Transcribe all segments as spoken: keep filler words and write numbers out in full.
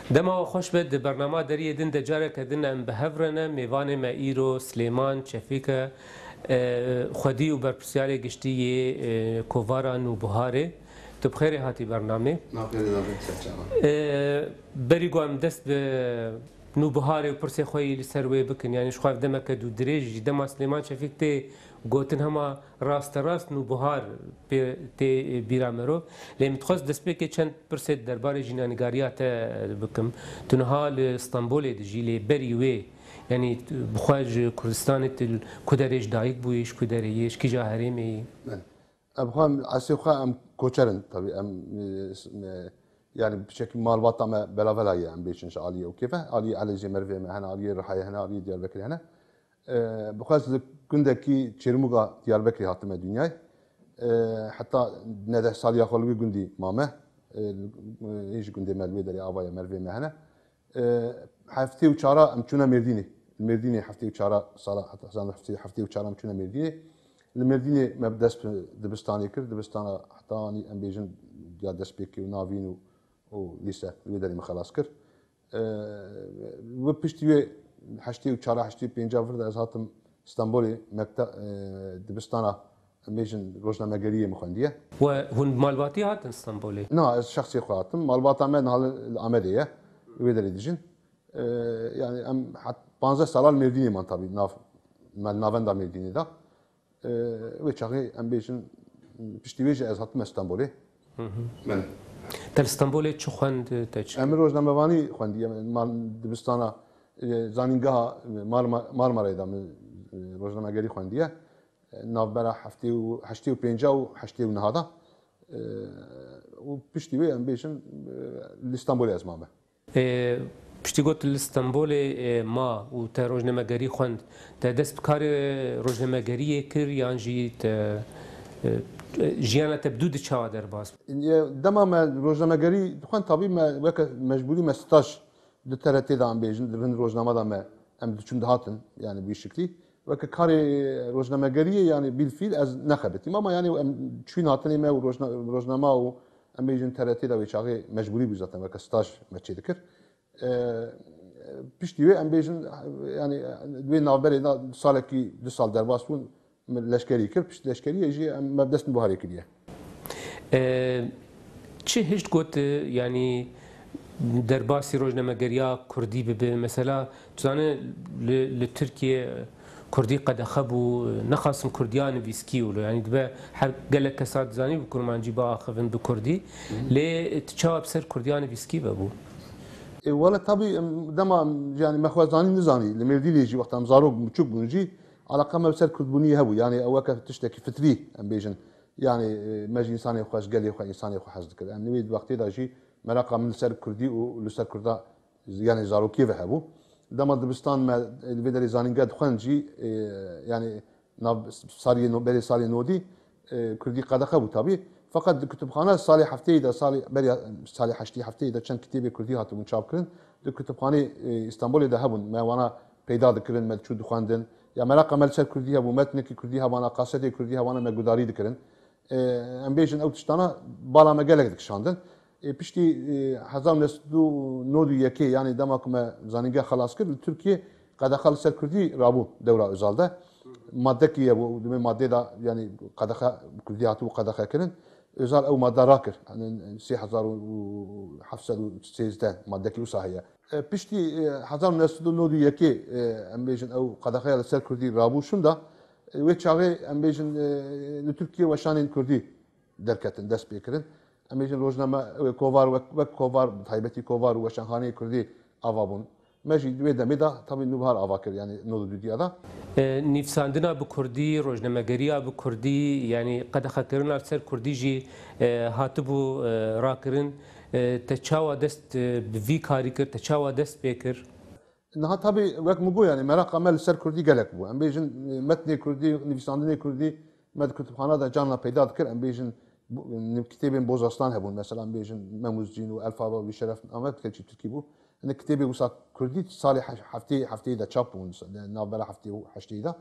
Dema we xweş be, di bernama Deriyê Din de careke din em bi hev re ne. Mêvanê me îro Silêman Çefîk e, e, xwedî û berpirsiyarê giştî yê, e, Kovara Nûbiharê. Tu bi xêrê hatî bernamê. Navberê navê serçava. E, berî ku em dest bi Nûbiharê û pirsê xwe yî li ser wê bikin, yanî ji xwe ev demeke dû dirêj jî dema Silêman Çefîk tê gotin hema rasterast Nûbihar pê tê bîra mirov. Lê min dixwest destpêkê çend pirsê di derbarê jînanîgariya te bikim. Tu niha li Stenbolê dijî, lê berî wê, yanî bi xwe ji Kurdistanê tu li ku derê ji dayik bûyî, ji ku derê yê, ji kîja herêmê yî? Belê. Em xwe em esê xwe em koçer in, tabî em, e, s-, e, yanî piçekî malbata me belavela ye, em bêjin ji aliyê û kêfe, aliyê Elezê merivê me hene, aliyê Rihayê hene, aliyê Diyarbekirê hene. E, bi xwe ez li gundekî Çêrmûga Diyarbekirê hatime dinyayê. E, heta neh deh saliya xwe li wî gundî mame. E, li, e, hê ji gundê me li wê derê avaya merivê me hene. E, heftê û çara em çûne Mêrdînê. Li Mêrdînê heftê û çara sala, heta sala heftê, heftê û çara em çûne Mêrdînê. Li Mêrdînê me dest bi dibistanê kir. Dibistana heta anî em bêjin ya destpêkê û navîn û, û lîse li wê derê min xelas kir. E, bi piştî wê heştê û çara, heştê û pênca vir de ez hatim Stenbolê mekte-, e, dibistana em bêjin rojnamegeriyê min xwendiye. We hûn bi malbatî hatin Stenbolê? Na, ez şexsê xwe hatim. Malbata me niha li, li Amedê ye. Wê derê dijin. E, yanî em het-, panzdeh sala li Mêrdînê man tabî nav, me li navenda Mêrdînê de. E, wê çaxê em bêjin piştî wê jî ez hatime Stenbolê. Hı hı. Belê. Te li Stenbolê çi xwend, te çi? Em rojnamevanî xwendiye, mal dibistana, e, zanîngeha Marma-, Marmarayê de min, e, rojnamegerî xwendiye. E, navbera heftê û, heştê û pênca û heştê û neha de. E, û piştî wê em bêjin, e, li Stenbolê ez mame. E, piştî got li Stenbolê, e, ma û te rojnamegerî xwend. Te dest bi karê rojnamegeriyê kir yan jî te, e, jiyana te bi dû di çawa derbas? E, dema me rojnamegerî dixwend, tabî me weke mecbûrî me staj di T R T de em bêjin, di bin rojnama de me em diçûn dihatin, yani bi wî şiklî. Weke karê rojnamegeriyê, yani bilfîl ez nexebitîm. Ama yani em çûyîn hatinê me û rojna-, rojnama û em bêjin T R T de wê çaxê mecbûrî bû zaten weke staj me çêdikir. E, piştî wê em bêjin, yani wê navberê de salekî du sal derbas bûn, min leşkerî kir, pişt leşkeriyê jî em me dest Nûbiharê kiriye. E, çi hişt got, e, yanî derbasî rojnamegeriya kurdî bibe? Mesela, tu zanî li, li Tirkiye kurdî qedexe bû, nexasim kurdiya nivîskî wilo. Yanî dibe her gelek kesa dizanî bi kurmancî biaxivin bi kurdî. Hı hı. Lê tu çawa bi ser kurdiya nivîskî vebû? E, wele tabî, em, dema, em, yani me xwe zanî nizanî. Li Mêrdînê jî wexta em zarok biçûk bûn jî, alaqa me bi ser kurdbûniyê hebû. Yani ew weke tiştekî fitrî, em bêjin. Yani, e, me ji însanê xwe, ji gelê xwe, însanê xwe hez dikir. Em li wê wextê de jî meraqa min li ser kurdî û li ser kurda, yani zarokiyê ve hebû. Dema dibistan me, e, li vê derê zanînge dixwend jî, e, yani nav sariyê no-, berê sarê nodî, e, kurdî qedexe bû tabî. Feqet di kutubxane salê hefteyê de, salê, beriya salê heştê hefteyê de çend kitêbê kurdî hatibûn çapkirin. Di kutubxanê, e, Îstanbulê de hebûn. Me wana peyda dikirin, me diçû dixwendin. Ya meraqa me li ser kurdî hebû, metnekî kurdî hebana, kasetê kurdî hebana, me gudarî dikirin. E, em bêjin ew tiştana bala me gelek dikişandin. E, piştî, e, hezar û neh sed û nod û yekê, yani dema ku me zanîngeha xelas kir, li Tirkiyê qedexa li ser kurdî rabû dewra Özal de. Madekî ye bû, di vê madê de, yani qedexe, kurdî hatibû qedexe kirin. Özal ew madde rakir. Yani sê hezar û heft sed û sêzdeh madekî wisa heye. E, piştî, e, hezar û neh sed û nod û yekê, e, em bêjin ew qedexeya li ser kurdî rabû şûnda, e, wê çaxê em bêjin, e, li Tirkiyê weşanên kurdî derketin, dest pê kirin. Em bêjin rojname, e, kovar wek, wek kovar, bi taybetî kovar û weşanxaneyê kurdî ava bûn. Me jî di wê demê de tabî Nûbihar ava kir, yani nod û dudiya de. E, nivîsandina bi kurdî, rojnamegeriya bi kurdî, yani qedexekirina li ser kurdî jî, e, hatibû, e, rakirin. E, te çawa dest, e, bi vî karî kir, te çawa dest pê kir? Niha tabî wek min got, yani meraqa me li ser kurdî gelek bû. Em bêjin, e, metnê kurdî, nivîsandinê kurdî me di kutubxana de carna peyda dikir. Em bêjin bo-, kitêbên Bozaslan hebûn. Mesela em bêjin Memûzcîn û Elfaba û Şerefname, bi keçî tirkî bû. Hinek kitêbê wisa kurdî salê he-, heftê, hefteyê de çap bûn, navbera heftê û heşteyê de.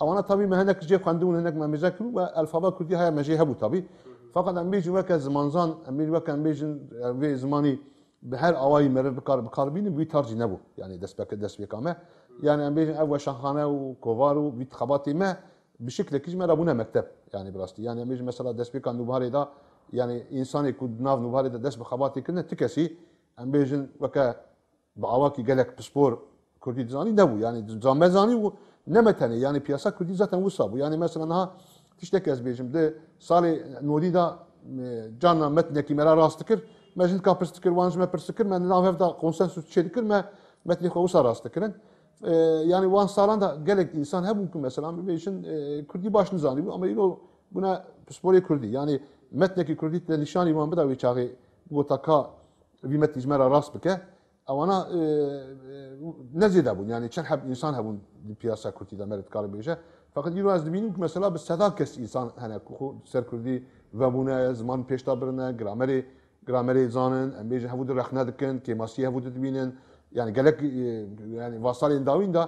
Ewana tabî me hinek jê xwendibûn, hinek me mêze kiribû ve elfaba kurdî haya me jê hebû tabî. Feqet em bêjin weke zimanzan, em bêjin weke em bêjin, e, vê zimanî bi her awayî meriv bikar, bikar bînin, wî tar jî nebû. Yani destpêk-, destpêka me. Yani em bêjin ev weşanxane û kovar û wî xebatê me bi şiklekî ji me re bûne mekteb. Yani bi rastî. Yani em bêjin mesela destpêka nûbiharê de, yani însanê ku di nav nûbiharê de dest bi xebatê kirine, ti kesî, em bêjin weke bi awakî gelek pispor kurdî dizanî nebû. Yani zame zanî û ne me tenê. Yani piyasa kurdî zaten wisa bû. Yani mesela niha tiştek ez bêjim, di salê nodî de, e, carna metnekî me re rast dikir, me ji hinka pirs dikir, wan ji me pirs dikir, me di nav hev de konsensus çê dikir, me metnê xwe wisa rast dikirin. E, yani wan salan de gelek însan hebûn ku mesela bibêjin, e, kurdî baş nizanî bû, ama îro bûne pisporê kurdî. Yani metnekî kurdî te nîşanî wan bida wê çaxê bigota ka vî metnî ji me re rast bike. Ewana, e, e, ne zêde bûn, yani çend heb însan hebûn di piyasa kurdî de, me dikare bêje. Feqet îro ez dibînim ku mesela bi sedan kes însan hene ku xwe ser kurdî vebûne, ziman pêş de birine, gramerê, gramerê zanin, em bêjin hevû di rexne dikin, kêmasiyê hevû di dibînin. Yani gelek, e, yani va salên dawîn de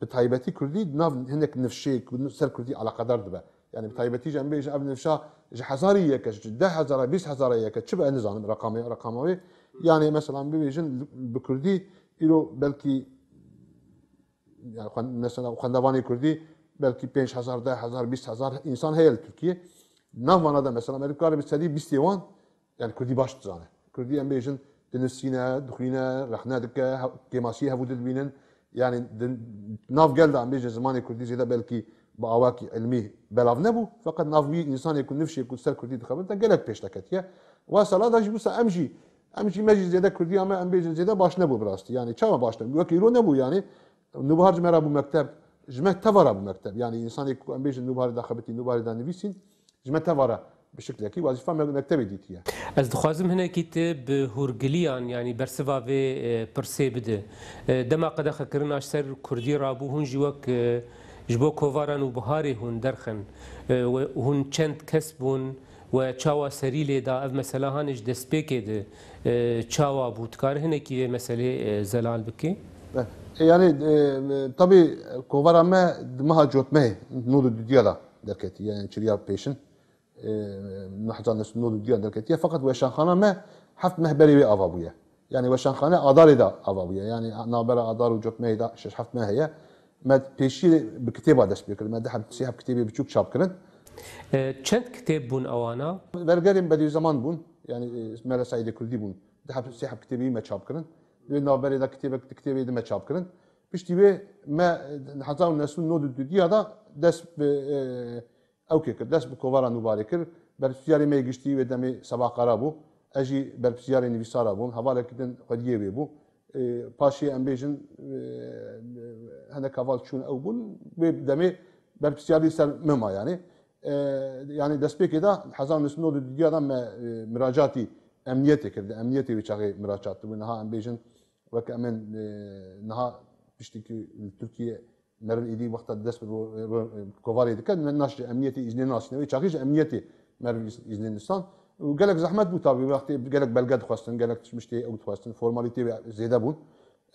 bi taybetî kurdî di nav hinek nifşê ku ser kurdî eleqedar dibe. Yani bi taybetî jî em bêjin ev nifşa ji hezarê yeke, ji deh hezara, bîst hezara yeke, çi be, ez nizanim reqamê, reqama wê. Yani mesela em bibêjin bi kurdî îro belkî, yani xwen-, mesela xwendevanê kurdî belkî pênc hezar, deh hezar, bîst hezar însan heye li Tirkiye. Nav vana de mesela me dikare bi sedî bîstê wan, yani kurdî baş dizane. Kurdî em bêjin dinivîsîne, dixwîne, rexne dike, he-, kêmasiyê hevû didibînin. Yani di nav gel de em bêjin zimanê kurdî zêde belkî bi awakî ilmî belav nebû. Feqet nav wî însanê ku nifşê ku ser kurdî dixebite gelek pêş de ketiye. Wa sala da jî wisa em jî, em jî me jî zêde kurdiya me em bêjin zêde baş nebû bi rastî. Yani çawa baş nebû? Wekî îro nebû yani. Nûbihar ji me re bû mekteb, ji me teva re bû mekteb. Yani însanê ku em bêjin nûbiharê de xebitî, nûbiharê de nivîsîn, ji me teva re bi şiklekî wezîfa me-, mektebê dîtiye. Ez dixwazim hinekî tu bi hûrgiliyan, yanî bersiva vê, e, pirsê bide. E, dema qedexekirina ji ser kurdî rabû, hûn jî wek, e, ji bo kovara Nûbiharê hûn derxin, e, we hûn çend kes bûn, we çawa serî lê da, ev mesela hanê ji destpêkê de, e, çawa bû? Dikare hinekî vê meselê, e, zelal bikî? E, yani, e, e, tabii kovara me di meha Cotmehê nod û dudiya de derketî, yani çiliya pêşin, e, neh hezar neh sed nod û dudiya derketiye. Feqet weşanxana me heft meh berê wê ava bûye. Yani weşanxane Adarê de ava bûye. Yani navbera Adar û Cotmehê de şeş heft meh heye. Me pêşî bi kitêba dest pê kir. Me di heb, sê heb kitêbê biçûk çap kirin. E, çend kitêb bûn ewana? Bergerên Bedîzeman bûn. Yani, e, Mele Seîdê Kurdî bûn. Di heb, sê heb kitêbê me çap kirin. Di wê navberê de kitêbek, di kitêbê di me çap kirin. Piştî wê me, e, hezar û neh sed û nod û dudiya de dest bi, e, ew kê kir, dest bi kovara Nûbarê kir. Berpirsiyarê me yê giştî wê demê Sebah Qara bû. Ez jî berpirsiyarê nivîsara bûm. Hevalekî din xwediyê wê bû. E, paşê em bêjin, e, hinek heval çûn ew bûn. Wê demê berpirsiyarî ser min ma yani. E, yani destpêkê de hezar neh sed û nod û dudiya de me, e, miracatî emniyetê kir. Di emniyetê wê çaxê miracat dibû. Niha em bêjin wek em ên, e, niha piştî ku li Tirkiye meriv êdî wexta dest bi ro-, ro-, kovarê dike, ne-, naş ji emniyetê îznê nasîne. Wê çaxî ji emniyetê meriv îz-, îznê nistan. Û gelek zehmet bû tabî, wextê gelek belge dixwestin, gelek tiştiştê ew dixwestin, formalîtê wê zêde bûn.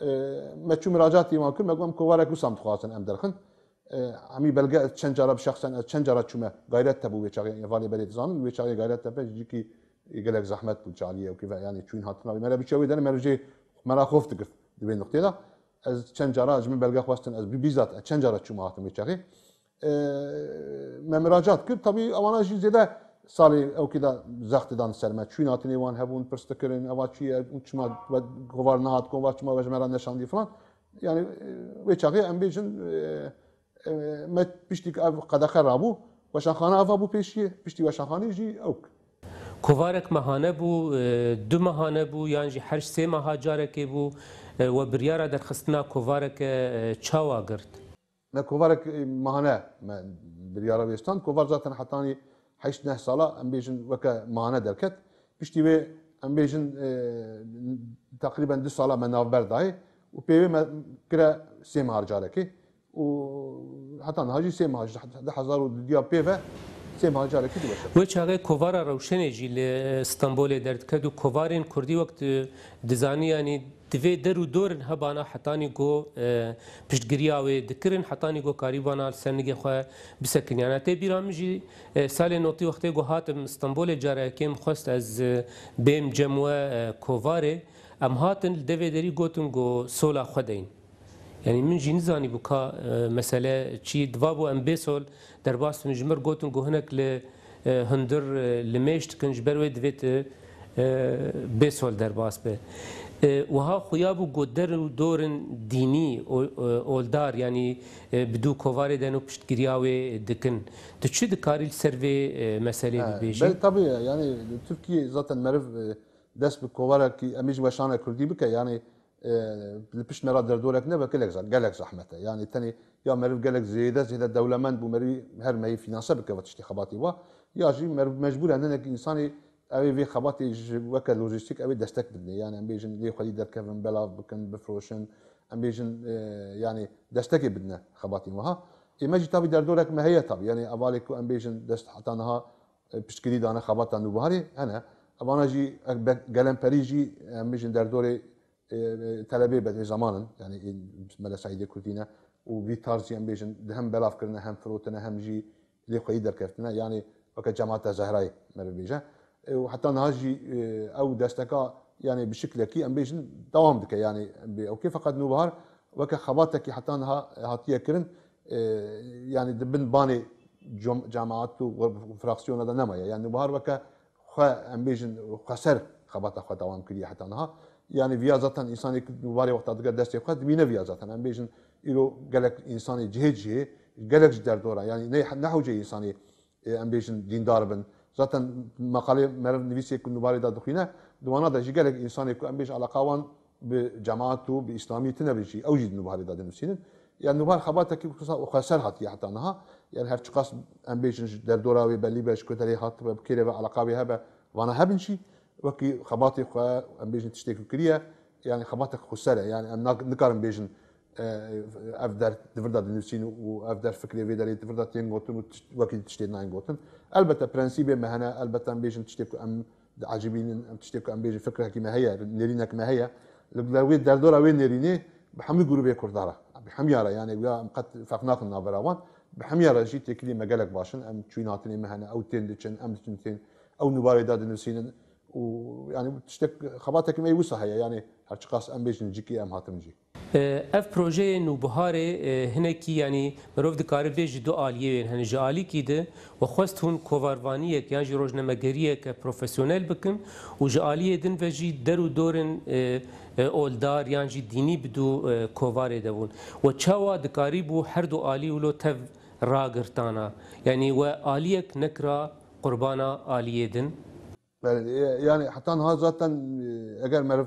E, me çû miracatê wan kir, me got, em kovarek wisa em dixwazin em derxin. E, hemî belge ez çend cara bi şexsen, ez çend cara çûme, gayret tebû wê çaxê hevalê berê dizanin, wê çaxê gayret tebe, ji cîkî gelek zehmet bû, çaliyê ew kê ve, yani çûyîn hatina wê. Me re biçe wê derê, me re jê, me re xof digirt di wê nuqtê de. Ez çend cara ji min belge xwestin, ez bi-, bîzat ez çend cara çûme hatim wê çaxê. E, me miracat kir, tabî ewana jî zêde salê ew kê de zextê dan ser me. Çûyîn hatinê wan hebûn, pirs dikirin, eva çi ye, çima we kovar nehat, kovar çima we ji me re neşandî filan. Yani, e, wê çaxê em bêjin, e, e, me piştî ku ev qedexe rabû, weşanxane ava bû pêşiyê, piştî weşanxanê jî ewk. Kovarek mehane bû, e, du mehane bû, yan jî her sê meha carekê bû, e, we biryara derxistina kovareke, e, çawa girt? Me kovarek, e, mehane me biryara wê stand. Kovar zaten hetanî heşt neh sala, em bêjin weke mehane derket. Piştî wê, em bêjin, e, teqrîben du sala me navber dayê û pê wê me kire sê mehar carekê. Û heta niha jî sê meha, ji du hezar û dudiya pê ve sê meha carekê diweşe. Wê çaxê kovara Rewşenê jî li Stenbolê derdiket û kovarên kurdî wek tu dizanî, yanî di vê der û dorin hebana hetanî ku, e, piştgiriya wê dikirin, hetanî ku karîbana li ser nigê xwe bisekiniyan. Tê bîra min jî, e, salê notî wextê ku hatim Stenbolê cara yekê min xwest ez, e, bêm cem we, e, kovarê. Em hatin li devê derî gotin ku sola xwe deyin. Yanî min jî nizanîbû ka, e, mesele çi, diva bû em bê sol derbas bin. Ji mir gotin ku hinek li, e, hundir, e, limêj dikin, ji ber wê divê tu, e, bê sol derbas be. E, wiha xuya bû ku der û dorên dînî, o-, e, oldar, yanî, e, bi dû kovarê de no piştgiriya wê dikin. Tu çi dikarî li ser vê, e, meselê Ha, bibêjî? Belê, tabii, yani Türkiye zaten meriv, e, dest bi kovarekî, em ê ji weşana Kurdî bike, yani, e, li pişt me re derdorek nebe gelek, gelek zehmet e. Yani tenê ya meriv gelek zêde, zêde dewlemend bû, meriv her mehî fînanse bike ve tiştê xebatî wa, ya jî meriv mecbûr e hinek însanî ew ê vê xebatê ji weke lojîstîk ew ê destek bidinê. Yani em bêjin lê xwedî derkevin, belav bikin, bifroşin, em bêjin, e, yani destekê bidine xebatî wiha. Ê me jî tabî derdorek me heye tabî. Yani hevalê ku em bêjin dest heta niha e, piştgirî dane xebata Nûbiharê hene. Evana jî, e, be-, gelemperî jî, e, em bêjin derdorê, e, e, telebê bedê zaman in, yani, e, Mele Seîdê Kurdî ne û vî tarz jî em bêjin di hem belav kirine, hem firotine, hem jî lê xweyî derkeftine, yani weke Cemata Zehrayê meriv bêje. E, û heta niha jî, e, ew desteka, yani, bi şiklekî em bêjin dewam dike, yani, bi ew kê, feqet Nûbihar weke xebatekî heta niha hatiye kirin, e, yani di bin banê com-, cemaat û fraksiyona de nemaye. Yani Nûbihar weke xwe, em bêjin, xweser xebata xwe dewam kiriye heta niha. Yani viya zaten însanê ku Nûbiharê wexta dike destê xwe, dibîne viya zaten. Em bêjin îro gelek însanê cihê cihê, gelek ji derdora, yani ne, ne hewce însanê, e, em bêjin dîndar bin. Zaten meqalê meriv nivîsê ku Nûbiharê de dixwîne, di wana de jî gelek însanê ku em bêjin eleqa wan bi cemaat û bi îslamî tune be jî, ew jî di Nûbiharê de dinivîsînin. Ya Nûbihar xebatekî xwesa-, xweser hatiye heta niha. Yani her çiqas em bêjin ji derdora wê belî be, ji ku derê hatibe, bi kê re ve eleqa wê hebe, vana hebin jî, wekî xebatê xwe, em bêjin tiştê ku kiriye, yani xebatek xweser e. Yani em nak-, nikarin bêjin, e, ev der di vir de dinivîsîn û ev der fikrê vê derê di vir de tên gotin û tişt-, wekî tiştê nayên gotin. Elbette prensîbê me hene, elbette em bêjin tiştê ku em diecibînin, em tiştê ku em bêjin fikrekî me heye, nêrînek me heye. Li, li wê derdora wê nêrînê bi hemî grûbê Kurda re, bi hemiya re, yani ya em qet ferq nakin navbera wan, bi hemiya re jî têkilî me gelek baş in, em çûyîn hatinê me hene, ew tên diçin, em diçin tên, ew Nûbiharê de dinivîsînin û yani tiştek, xebatekî me yê wisa heye, yani her çiqas em bêjin cîkî em hatin cî. E, ev projeyê Nûbiharê, e, hinekî, yanî mirov dikare bê ji du aliyê wê hene. Ji alîkî de we xwest hûn kovarvaniyek yan jî rojnamegeriyeke profesyonel bikin û ji aliyê din ve jî der û dorên, e, e, oldar yan jî dînî bi dû, e, kovarê de bûn. We çawa dikarîbû her du alî wilo tev ragirtana? Yanî we aliyek nekira qurbana aliyê din? Belê, e, yani heta niha zaten, e, eger meriv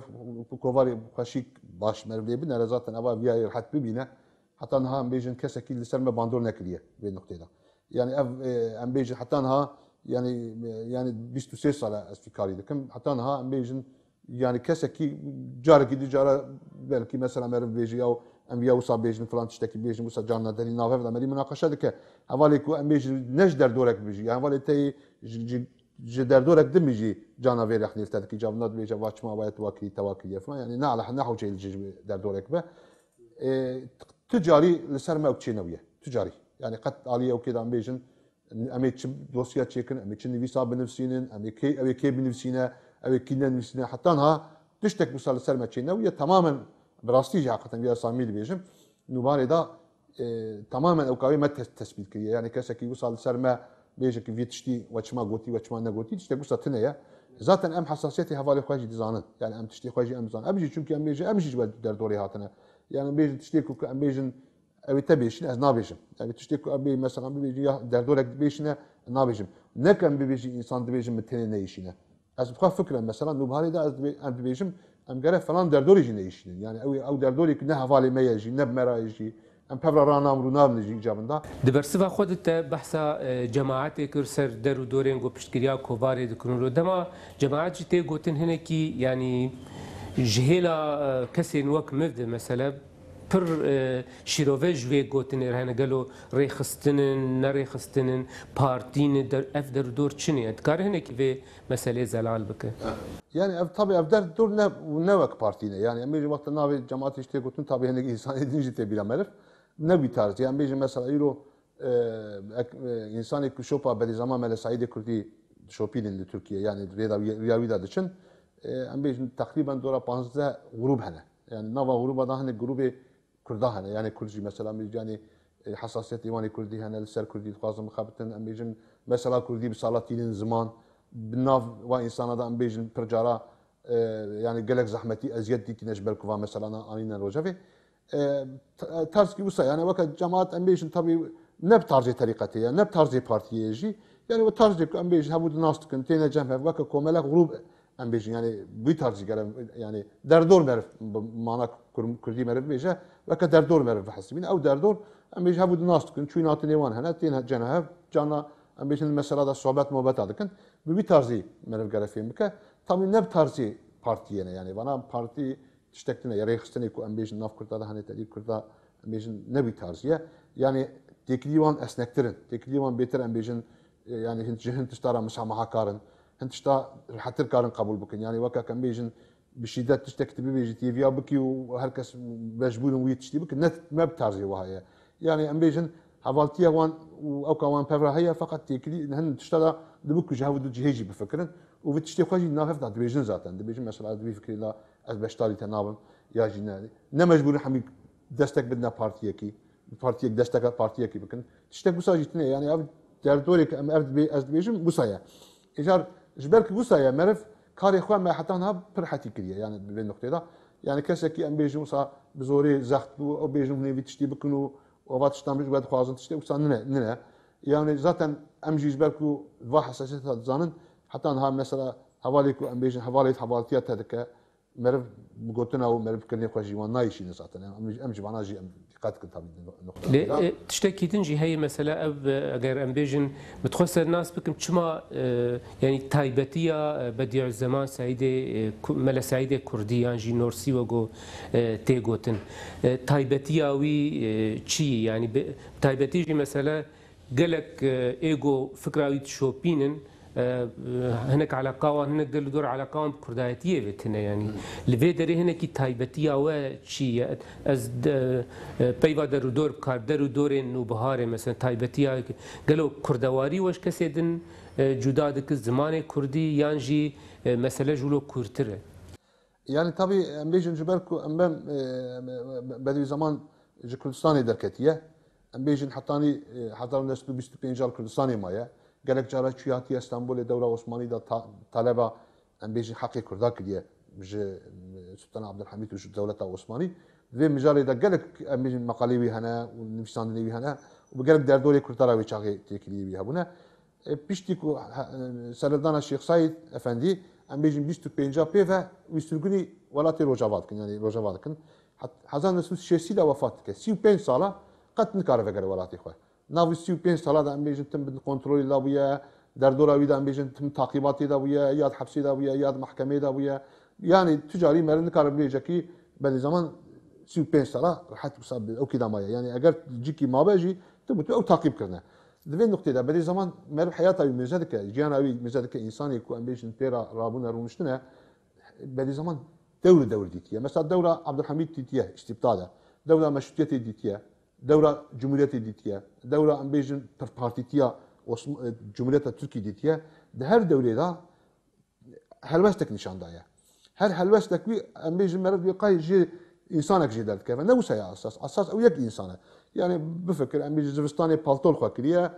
kovarê xweşîk baş meriv lê binere, zaten eva viyayê rehet bibîne. Heta niha em bêjin kesekî li ser me bandor nekiriye vê nuqtê de. Yani ev, e, em bêjin heta niha, yani, e, yani bîst û sê sal e ez vî karî dikim. Heta niha em bêjin, yani kesekî carekî du cara belkî mesela meriv bêjî ya em viya wisa bêjin, filan tiştekî bêjin, wisa carna derî navhev de merî munaqeşe dike. Hevalê ku em bêjin ne ji derdorek bijî, ya hevalê te yê ji, ji ji derdorek din jî cana vê rexnê li te dikî. Cavna dibêje, va çima wayet wa kirî, te wa kiriye filan. Yani ne ala, ne hewce ji derdorek be. E, tu carî li ser me ew çê newye. Tu carî. Yani qet aliyê ew kê de em bêjin, em ê çi dosya çêkin, em ê çi nivîsa binivîsînin, em ê kê, ew ê kê binivîsîne, ew ê kî nenivîsîne. Heta niha tiştek wisa li ser me çê newye. Tamamen bi rastî jî heqeten vîya samî dibêjim. Nûbarê de e, tamamen ew kavê me tes-, tesbît kiriye. Yani kesekî wisa li ser me bêje ki vî tiştî we çima gotî, we çima negotî, tiştek wisa tune ye. Zaten em hesasiyetê hevalê xwe jî dizanin. Yani em tiştê xwe jî em dizanin. Em jî, çünkü em bêje, em jî ji we derdorê hatine. Yani em bêjin tiştê ku, ku em bêjin, ew ê te bêşîne, ez nabêjim. Yani tiştê ku em bê, mesela bibêjin ya derdorek dibêşine, nabêjim. Ne ku em bibêjin, însan dibêjin min tenê neyşîne. Ez bi xwe fikrim, mesela, Nûbiharê de ez dibê-, em dibêjim, em gere falan derdorê jî neyşînin. Yani ew, ew derdorê ku ne hevalê me ye jî, ne bi me re ye jî, em pevra ranam rûnam jî îcabin da. Di bersiva xwe de te behsa, e, cemaetê kir ser der û dorên ku piştgiriya kovarê dikin û dema cemaet jî tê gotin hinekî, yani ji hêla, e, kesên wek min de, mesela, pir, e, şîrove ji vê gotinê re hene, gelo rêxistin in, ne rêxistin in, partî ne, der-, ev der û dor çi ne? Dikare hinekî vê meselê zelal bike? Yani ev tabi ev der û dor ne, ne wek partî ne. Yani em ê ji wexta navê cemaatê jî tê gotin, tabi hinek însanê din jî tê bîra meriv. Ne wî tarz. Yani bêjin mesela îro, e, ek-, e, însanê ku şopa Berîzama Mele Seîdê Kurdî şopînin li Tirkiye, yani rêda wî, riya wî de diçin. e, em bêjin teqrîben dora panzdeh grûb hene. Yani nava grûba da hinek grûbê Kurda hene. Yani Kurd jî mesela, em bêjin, yani, e, hesasiyetê wan ê Kurdî hene, li ser Kurdî dixwazin bixebitin, em bêjin mesela Kurdî bi sala tînin ziman, bi nav wa însana da em bêjin pir cara, e, yani gelek zehmetî, eziyet dîtîne ji ber ku va meselana anîne rojevê. E, t-, e, tarzkî wisa, yani weke cemaat em bêjin, tabî ne bi tarzê terîqetê ye, ne bi tarzê partiyê ye jî. Yani o tarzê ku em bêjin hevû di nas dikin, têne cem hev, weke komelek grûb em bêjin, yani wî tarzî gere, yani derdor meriv, bi mana kur-, kurdî meriv bêje, weke derdor meriv bihesibîne. Ew derdor em bêjin hevû di nas dikin, çûyîn hatinê wan hene, têne cem hev, carna em bêjin mesela de sohbet muhabbeta dikin. Bi wî tarzî meriv gere fêm bike. Tabî ne bi tarzê partiyê ne, yani vana partî tiştek tune ye, rêxistinê ku em bêjin nav Kurda de hene, tevî Kurda em bêjin ne wî tarzî ye. Yani têkilî wan esnektir in. Têkilî wan bêtir em bêjin, e, yani hin, ji hin tişta re misamaha karin. Hin tişta rihettir karin qebûl bikin. Yani weke em bêjin bi şîdet tiştek tu bibêjî, têviya bikî û her kes mecbûr in wî tiştî bikin. Ne, ne bi tarzê wiha ye. Yani em bêjin hevaltiya wan û ewka wan pevra heye, feqet têkilî hin tişta de dibe ku ji hev û du cihê jî bifikirin û vî tiştê xwe jî nav hev de dibêjin zaten. Dibêjin mesela ez di vî fikirê de ez beşdarî te nabim ya jî ne. Ne mecbûr in hemî destek bidine partiyekî, bi partiyek desteka partiyekî bikin. Tiştek wisa jî tune ye. Yani ev derdorê ku em ev dibê-, ez dibêjim wisa ye. Îcar ji ber ku wisa ye, meriv karê xwe me heta niha pir hetî kiriye. Yani di vê nuqtê de. Yani kesekî em bêjin wisa bi zorê zext bû, ew bêjin hûn ê vî tiştî bikin û û ava tiştan bi ji we dixwazin tiştê wisa nine, nine. Yani zaten em jî ji ber ku va hesasiyeta dizanin, heta niha mesela hevalê ku em bêjin hevalê hevaltiya te dike, meriv bi gotina û meriv kirinê xwe jî wan nayîşîne zaten. Em, em ji vana jî em dîqet dikin tabî di nuqta Lê, vê de. e, tiştekî din jî heye mesela ev, e, eger em bêjin, bi xwe sernas bikim, çima, e, yani taybetiya, e, Bediüzzeman Seîdê, e, Ku-, Mele Seîdê Kurdî yan jî Norsî wego, e, tê gotin. E, taybetiya wî, e, çi ye? Yani bi, taybetî jî mesela gelek, e, êgo fikra wî dişopînin, e, e, hinek eleqa wan, hinek del û dor eleqa wan bi kurdayetiyê ve tune yani. Li vê derê hinekî taybetiya we çi ye? Ez de, e, peyva der û dor bikar, der û dorên nûbiharê mesela taybetiya gelo kurdewarî we ji kesê din, e, cuda dike, zimanê kurdî yan jî, e, mesele ji wilo kûrtir e? Yani tabî em bêjin ji ber ku em bem, e, Bedî Zeman ji Kurdistanê derketiye. Em bêjin hetanî, e, hezar û neh sed û bîst û pênc li Kurdistanê maye. Gelek cara çûye hatiye Stenbolê dewra Osmanî de ta-, taleba, em bêjin, heqê Kurda kiriye ji, e, Sultan Abdulhamîd û ji dewleta Osmanî. Di vê mijarê de gelek, em bêjin, meqalê wî hene û nivîsandinê wî hene û bi gelek derdorê Kurda re wê çaxê têkiliyê wî hebûne. E, piştî ku, e, seredana Şêx Seîd Efendî, em bêjin bîst û pênca pê ve wî sirgûnî welatê Rojava dikin, yanî Rojava dikin. Het-, hezar neh sed û şêstî de wefat dike. Sî û pênc sala qet nikare vegere welatê xwe. Nav wî sî û pênc sala de em bêjin tim bi kontrolê de bûye, derdora wî de em bêjin tim taqîbatê de bûye, ya di hepsê de bûye, ya di mehkemê de bûye. Yanî tu carî meriv nikare bibêje kî Bedî Zeman sî û pênc sala rehet wisa bi ew kî de maye. Yanî eger cîkî mabe jî, tu bi tu ew taqîb kirine. Di vê nuqtê de Bedî Zeman meriv heyata wî mêze dike, jiyana wî mêze dike, însanê ku em bêjin tê re rabûne rûniştine, Bedî Zeman dewr dewr dîtiye. Mesela dewra Abdulhamîd dîtiye, îstîbda de. Dewra meşrutiyetê dîtiye. Dewra cumhuriyetê dîtiye. Dewra em bêjin pirpartîtiya Osm-, e, Cumhuriyeta Tirkî dîtiye. Di her dewrê de helwestek nîşan daye. Her helwestek wî, em bêjin, meriv wî qay jê însanek jê derdikeve. Ne wisa ye esas. Esas ew yek însan e. Yani bifikir, em bêjin zivistanê palto li xwe kiriye,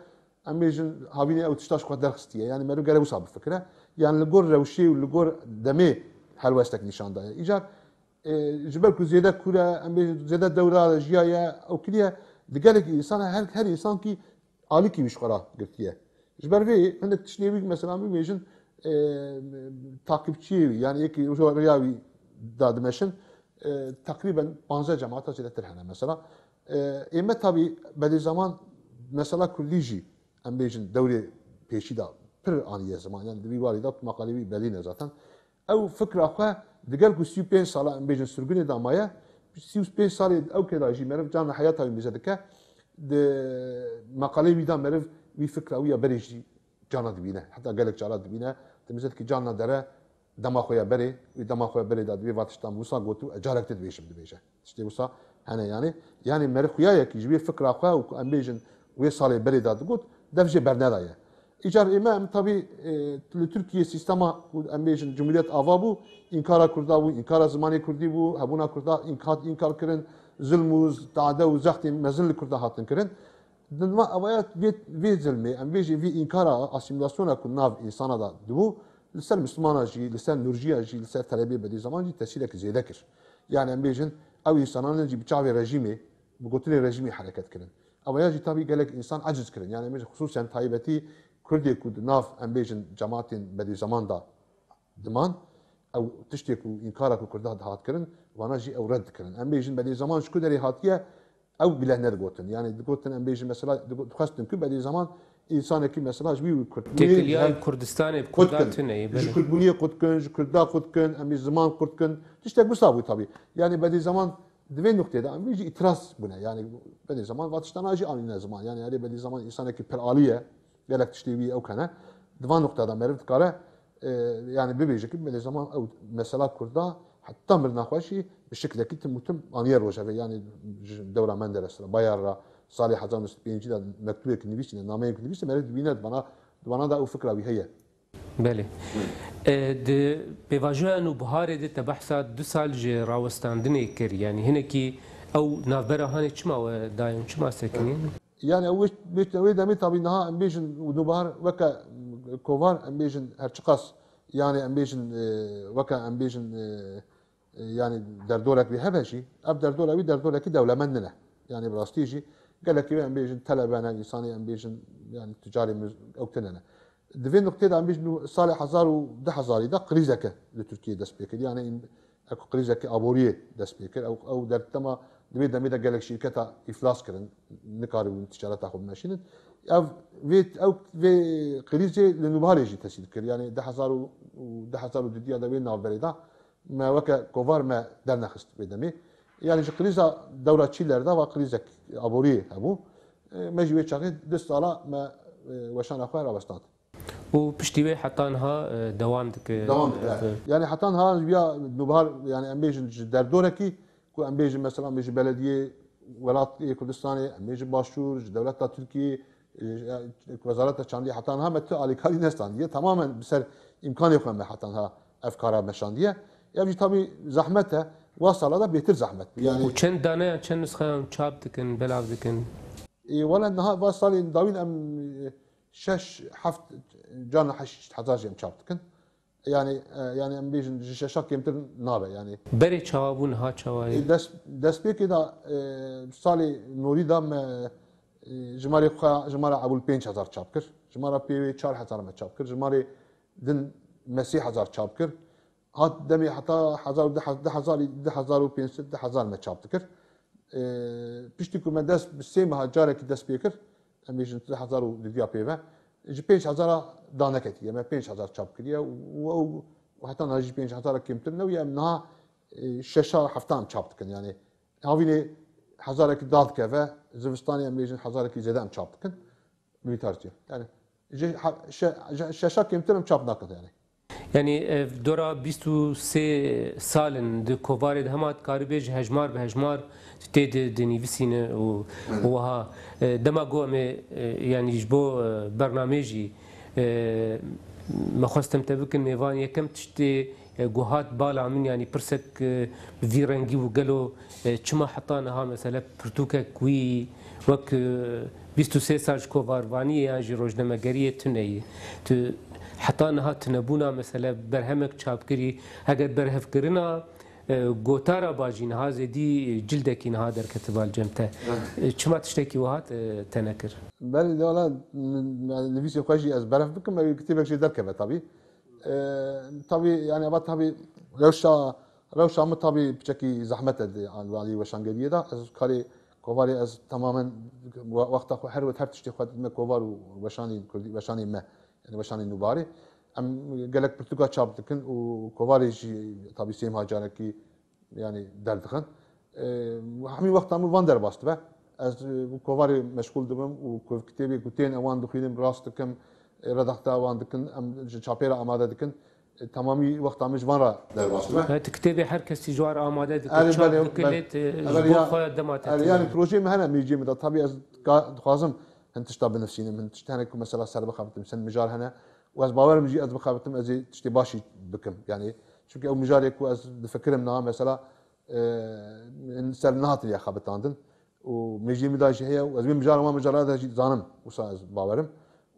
em bêjin havînê ew tişta ji xwe derxistiye. Yani meriv gere wisa bifikire. Yani li gor rewşê û li gor demê helwestek nîşan daye. Îcar, e, ji ber ku zêde kûr e, em bêjin zêde dewra de jiyaye, ew kiriye, di gelekî însan e, her, her însan kî alîkî wî ji xwe re girtiye. Ji ber vê hinek tiştê wî mesela bibêjin, e, taqîbçiyê wî, yani yekî rêya wî dadimeşin, e, teqrîben panzdeh cemaata zêdetir hene mesela. E, ême tabî Bedî Zeman mesela kurdî jî em bêjin dewrê pêşî de pir aniye ziman. Yani di vî warî de maqalê wî belî ne zaten. Ew fikra xwe digel ku sî û pênc sala em bêjin sirgûnê de maye, sî û pênc salê ew kê de jî meriv carna heyata wî mêze dike, di meqalê wî de meriv wî fikra wî ya berê jî carna dibîne. Heta gelek cara dibîne. Di mêze dikî carna dere dema xwe ya berê, wî dema xwe ya berê de divê va tiştan wisa got û carek din dibêjim dibêje. Tiştê wisa hene yani. Yani meriv xuya ye ki ji wê fikra xwe û ku em bêjin wê salê berê de digot, dev jê bernedaye. Îcar ême em tabî, e, li Tirkiye sîstema ku em bêjin Cumhuriyet ava bû, înkara Kurda bû, înkara zimanê Kurdî bû, hebûna Kurda înkat, înkar kirin, zilm û z-, tade û zextên mezin li Kurda hatin kirin. Di nava evaya vê, vê zilmê, em bêjin vî înkara asîmîlasyona ku nav însana de dibû, li ser Mislimana jî, li ser Nurciya jî, li ser telebê Bedî Zaman jî tesîrek zêde kir. Yani em bêjin ew însanan jî bi çavê rejîmê, bi gotinê rejîmê hereket kirin. Evaya jî tabî gelek însan eciz kirin. Yani em bêjin xisûsen taybetî Kurdê ku di nav em bêjin cemaatên Bedî Zaman de diman, ew tiştê ku înkara ku Kurda dihat kirin, vana jî ew red dikirin. Em bêjin Bedî Zaman ji ku derê hatiye, ew bile nedigotin. Yani digotin em bêjin mesela digo-, dixwestin ku Bedî Zaman însanekî mesela ji wî Kurdbûnê Têkiliya ji hev Kurdistanê bi qut Kurda kin. Tune ye, Ji belê. Kurdbûniyê qut kin, ji Kurda qut kin, em bêjin ziman qut kin. Tiştek wisa bû tabî. Yani Bedî Zaman di vê nuqtê de em jî îtiraz bûne. Yani Bedî Zaman va tiştana jî anîne ziman. Yani erê Bedî Zaman însanekî pir alî ye. Gelek tiştê wî ew hene. Di van nuqta de meriv dikare, e, yani bibêje ki Bedî Zaman ew mesela Kurda heta mirina xwe jî bi şiklekî tim û tim aniye rojevê. Yani ji dewra Menderes re, Bayar re, salê hezar neh sed û pêncî de mektubek nivîsîne, nameyek nivîsîne, meriv dibîne, di vana, di vana de ew fikra wî heye. Belê. E, di pêvajoya nûbiharê de te behsa du sal ji rawestandinê kir. Yani hinekî ew navbera hanê çima we dayên, çima sekinîn? Yani ew wê, wê, wê demê tabî niha em bêjin nûbihar weke kovar em bêjin her çiqas, yani em bêjin, e, weke em bêjin, e, e, yani derdorek wî hebe jî, ev derdora wî derdorekî dewlemend nine. Yani bi rastî jî gelekî wê em bêjin telebe ne, însanê em bêjin yani ticarê min ew tune ne. Di vê nuqtê de em bêjin nû-, salê hezar û du hezarî de krîzeke li Tirkiyeyê dest pê kir. Yani Ew krîzeke aboriyê dest pê kir. Ew, ew derdema di vê demê de gelek şîrketa îflas kirin, nikaribûn ticareta xwe bimeşînin. Ev, vê, ew, vê krîzê li nûbiharê jî tesîr kir. Yani du hezar û, du hezar û dudiya de wê navberê de me weke kovar me dernexist vê demê. Yani ji krîza dewra Çîler de va krîzek aboriyê hebû. E, me jî wê çaxê du sala me, e, weşana xwe rawestand. Û piştî wê heta niha, e, dewam dike. Dewam dike. Evet. Yani heta niha ya nûbihar, yani em bêjin ji derdorekî ku em bêjin mesela em bêjin belediyê welatê Kurdistanê, em bêjin başûr, ji dewleta Tirkiyê, e, wezareta çandiyê heta niha me tu alîkarî nestandiye. Tamamen bi ser îmkanê xwe me heta niha ev kara meşandiye. Ev jî tabî zehmet e. Wa sala da bêtir zehmet. Yani Û çend daneyan, çend nusxeyan çap dikin, belav dikin? Ê, wele niha va salên dawîn em, e, şeş, heft can heşt hezar jî em çap dikin. Yani, e, yani em bêjin ji şeşa kêmtir nabe yani. Berê çawa bû, niha çawa ye? E, dest, destpêkê de, e, salê norî de me, e, jimarê xwe, jimara Ebûl pênc hezar çap kir. Jimara pêwê çar hezar me çap kir. Jimarê din me sê hezar çap kir. Hat demê heta hezar û du hezar, du hezar û pênc sed, du hezar me çap dikir. E, piştî ku me dest bi sê meha carekî dest pê kir, em bêjin du hezar û dudiya pê ve, ji pênc hezara daneketiye, me pênc hezar çap kiriye û ew heta niha jî pênc hezara kêmtir nebûye, em niha, e, şeşa hefta em çap dikin. Yani havînê hezarekî dadikeve, zivistanê em bêjin hezarekî zêde em çap dikin. Bi vî tartî. Yani ji ha-, şe-, şe-, şeşa kêmtir em çap nakin yani. Yani ev dora bîst û sê sal in di kovarê de hema dikarî bê ji hejmar bi hejmar tê di, dinivîsîne û, Evet. û wiha, e, dema ku em ê, e, yani ji bo, e, bernamê jî, e, me xwest em te bikin mêvan, yekem tiştê, e, ku hat bala min, yani pirsek, e, bi vî rengî bû, gelo, e, çima heta niha mesele pirtûkek wî wek, e, bîst û sê sal ji kovarvaniyê yan jî rojnamegeriyê tune ye. Tu heta niha tunebûna mesele berhemek çapkirî, heger berhevkirina, e, gotara ba jî niha zêdî cildekî niha derketiba li cem te. Evet. E, çima tiştekî wiha te, te nekir? Belê, de wala, yani nivîsê xwe jî ez berhev bikim, ew kitêbek jê derkeve tabî. E, tabî, yani, eva tabî rewşa, rewşa min tabî piçekî zehmet e di alî weşangeriyê de. Ez karê kovarê ez tamamen we-, wexta xwe her wet her tiştê xwe didime kovar û weşanên kurdî, weşanên me, yani weşanên nûbarê. Em gelek pirtûka çap dikin û kovarê jî tabî sê meha carekî yani derdixin. E, hemî wexta min van derbas dibe. Ez, e, bi kovarê meşgûl dibim û ku kitêbê ku tên ewan dixwînim rast dikim, e, redakta wan dikin, em ji çapê re amade dikin. E, temamî wexta min ji van re derbas dibe. Evet, kitêbê her kesî ji wan re amade dike, Erê, çap belê, dike, belê. lê te, Erê, ji bo ya, xwe dema te erê, tune. Yani projeyê min hene mêjiyê min de. Tabî ez ka-, dixwazim hin tişta binivîsînim, hin tişt hene ku mesela ser bixebitim, çend mijar hene. Û ez bawerim jî ez bixebitim, ez ê tiştê başî bikim. Yani, çünkü ew mijarê ku ez difikirim niha mesela, e, min ser nehatiriye xebitandin. Û mêjiyê min de jî heye û ez vê mijara wan mijara de jî zanim, wisa ez bawerim.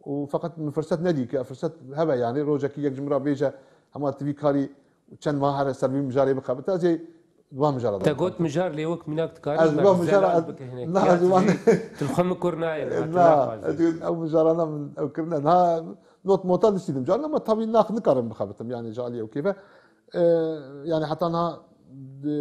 Û feqet min firset nedî ki, firset hebe, yani rojekî yek ji min re bêje, hema tu vî karî çend mah here ser vî mijarê bixebite, ez ê wan mijara de Te bixebite. Got mijar, lê wek mînak dikare Ez wan mijara, ez, bike hinek. Na, ez wan, tu li xwe min kur nayê, na, ez ê ew mijarana min ew kirine. Na, not mota dişîdim carin, ama tabii nax nikarim bixebitim, yani ji aliyê ew kêfe. E, yani heta na, e,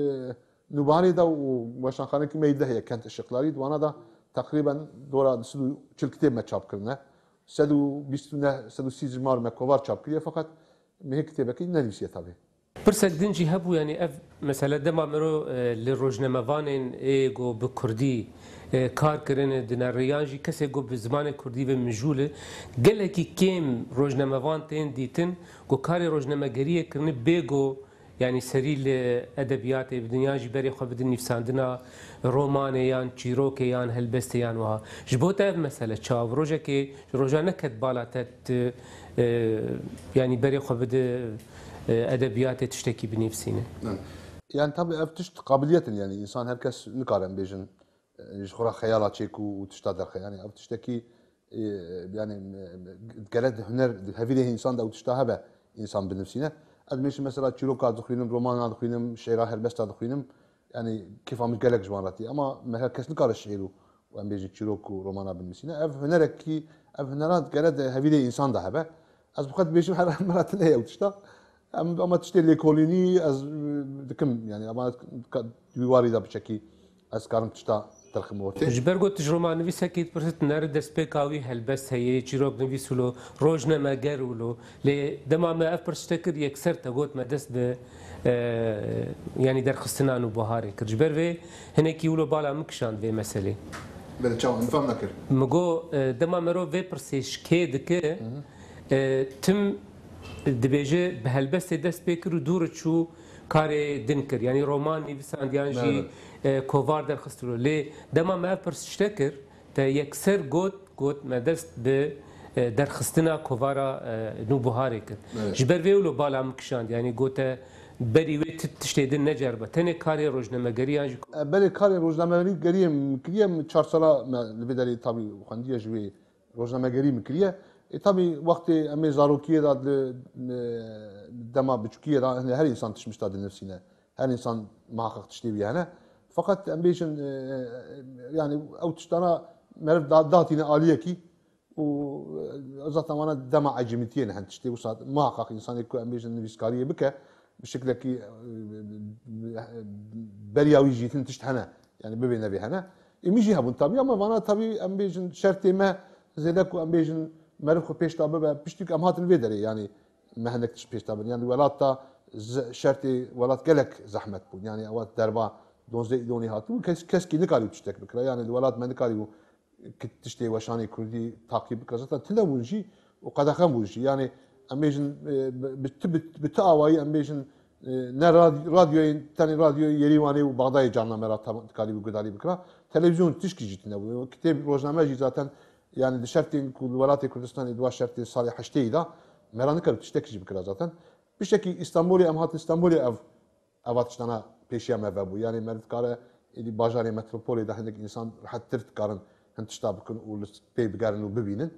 Nûbarê de û weşanxanekî me yê deh ye, Kent Işıkları, di wana de teqrîben dora du sed û çil kitêb me çap kirine. Sed û bîst û neh, sed û sî ji mar me kovar çap kiriye, feqet me hê kitêbekî nenivîsiye tabi. Pirsek din jî hebû, yani ev mesele dema mero, e, li rojnamevanên ê go bi kurdî, e, kar kirine di nere yan jî kesê go bi zimanê kurdî ve mijûl e, gelekî kêm rojnamevan tên dîtin go karê rojnamegeriyê kirine bê go Yani serî li edebiyatê bidin, yan jî berê xwe bidin nivîsandina romanê yan çîrokê yan helbestê yan wiha. Ji bo te ev mesele çawa bû? Rojekê ji roja neket bala te tu, e, yani berê xwe bide, e, edebiyatê tiştekî binivîsîne? Yani tabii ev tişt qabiliyet in, yani insan her kes nikare em bêjin, e, ji xwe re xeyala çêk û, û tişta derxe. Yani ev tiştekî, e, yani, e, gere di huner, di hevîrê însan de ew tişta hebe, însan binivîsîne. Ez mêşim mesela çîroka dixwînim, romana dixwînim, şêra helbesta dixwînim. Yani kêfa min gelek ji wan re tê. Ama me her kes nikare şêr û, û em bêjin çîrok û romana binivîsîne. Ev hunerekî, ev hunera gere di hevîrê însan de hebe. Ez bi xwe dibêjim her, her me re tune ye ew tişta. Em, ama tiştê lêkolînî ez, e, dikim, yani, ama ka-, wî warî de biçekî ez karim tişta derxim ortê. Ji ber ku tu ji romannivîsekî dipirsit, nere destpêka wî helbest heye, çîroknivîs wilo, rojnameger wilo. Lê dema me ev pirs te kir, yekser te got me dest bi, e, yani derxistina Nûbiharê kir. Ji ber vê hinekî wilo bala min kişand vê meselê. Belê, çawa, min fam nekir. Min got, e, dema merov vê pirsê ji kê dike, Hı hı. e, tim dibêje bi helbestê dest pê kir û dûr çû karê din kir. Yanî roman nivîsand yan jî, Evet. e, kovar derxistilo. Lê dema me ev pirs ji te kir, te yekser got, got me dest bi, e, derxistina kovara, e, Nûbiharê kir. Evet. Ji ber vê wilo bala min kişand. Yanî gote berî wê ti tiştê din neceribe. Tenê karê rojnamegerî yan jî E, belê karê rojnamegerî min kiriye, min çar sala me li vê derê tabî xwendiye ji wê rojnamegerî min kiriye. E, tabî wextê em ê zarokiyê de li, e, dema biçûkiyê de, her însan tişt mişta dinivîsîne. Her însan muhaqqeq tiştê wî hene. Feqet em bêjin, e, e, yani ew tiştana meriv da-, datîne aliyekî û, e, zaten wana dema ecêmîtiyê ne hin tiştê. Wisa muhaqqeq însanê ku em bêjin nivîskariyê bike, bi şeklekî, e, beriya wî jî hin tişt hene. Yani bibê nevê hene. Ê min jî hebûn tabî, ama vana tabî em bêjin şertê me zêde ku em bêjin meriv xwe pêş de bibe, piştî ku em hatin vê derê, yani me hinek tişt pêş de bin. Yani welat da ze-, şertê welat gelek zehmet bûn. Yani ewa derva donzdeh Îlonê hatibû, kes, keskî nikarî tiştek bikira. Yani di welat me nikarîbû ki tiştê weşanê kurdî taqîb bikira. Zaten tune bûn jî û qedexe bûn jî. Yani em bêjin, e, bi, bi, bi, bi tu awayî em bêjin, e, ne rad-, radyoyên, tenê radyoyê Yerîwanê û Bexdayê carna me ra tam-, dikarîbû gudarî bikira. Televîzyon tişkî jî tune bû. Kitêb, rojname jî zaten, yani di şertên ku li welatê Kurdistanê di wa şertên salê heştêyî de me ra nikir tiştekî jî bikira zaten. Piştekî Îstanbulê, em hatin Îstanbulê ev, eva tiştana pêşiya me vebû. Yani me dikare êdî bajarê metropolê de hinek însan rehettir dikarin hin tişta bikin û li pê bigerin û bibînin.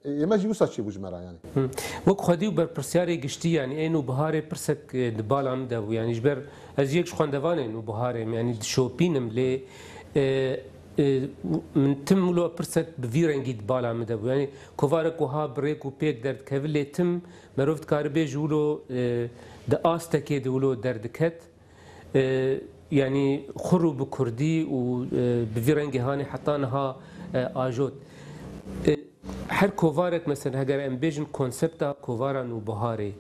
E, ê me jî wisa çêbû ji me re yani. Hı. Wek xwedî û berpirsiyarê giştî, yani ê Nûbiharê pirsek, e, di bala min de bû. Yani ji ber ez yek ji xwendevanê Nûbiharê me, yani dişopînim lê, e, e, min tim wilo pirsek bi vî rengî di bala min de bû. Yani kovarek wiha bi rêk û pêk derdikeve lê tim merov dikare bêje wilo, e, di astekê de wilo derdiket. E, yanî xur û bi kurdî û, e, bi vî rengê hanê heta niha, e, ajot. E, her kovarek, mesela, heger em bêjin konsepta kovara Nûbiharê,